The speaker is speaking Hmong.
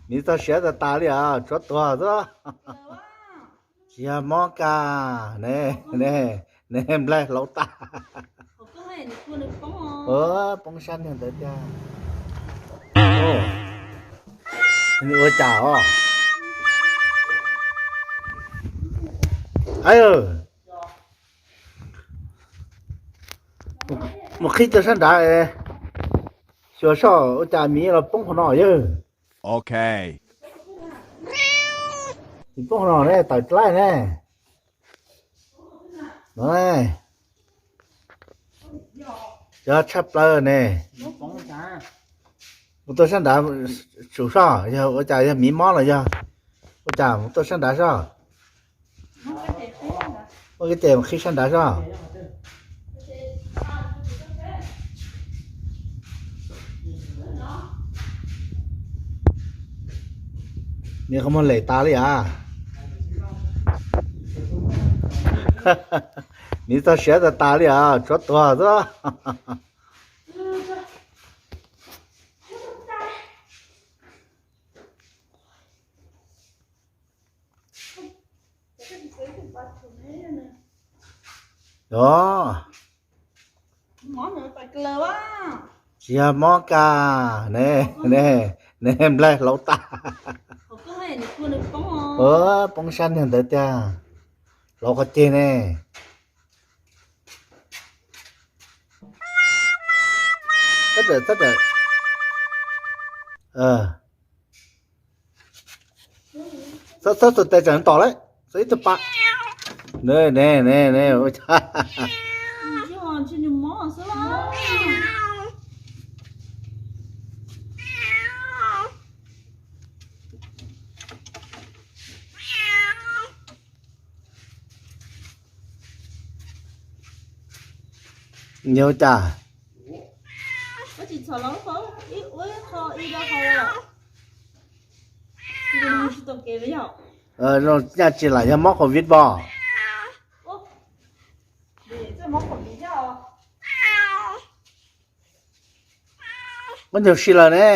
Miv txog siav tas tas li os, tshuav tuag xwb. Tsis yog mob kas, ne, ne, ne nplaig hlauv tas. Poob sab niag ntawd tiag. Nws ua cas os? Mus qhib rau sab nrad, xyuas soj ua cas miv los poob qhov no yawg. Ok. Tsis poob qhov no ne, tawm dlaij ne. No, cov tshaj plaws ne. Mus tuaj sab nrad sum soj, yog ua cas yog miv mob los yog ua cas, mus tuaj sab nrad soj. Ua kev ces mus qhib sab nrad soj. Miv qhov muag lem tas li as. Miv txog siav tas tas li os, tshuav tuag xwb. Os, tsis yog mob kas, ne, ne, ne nplaig hlauv tas. Poob sab niag ntawd tiag, hlauv qhov ceg ne. Txhob, txhob, txhob txhais tes, tsam tom lawm, txhob ib tug pa. Ne, ne, ne, ne. Yog cas? Zoo nyaj tsis lam yog mob covid pom. Muab nyuag si lawm ne.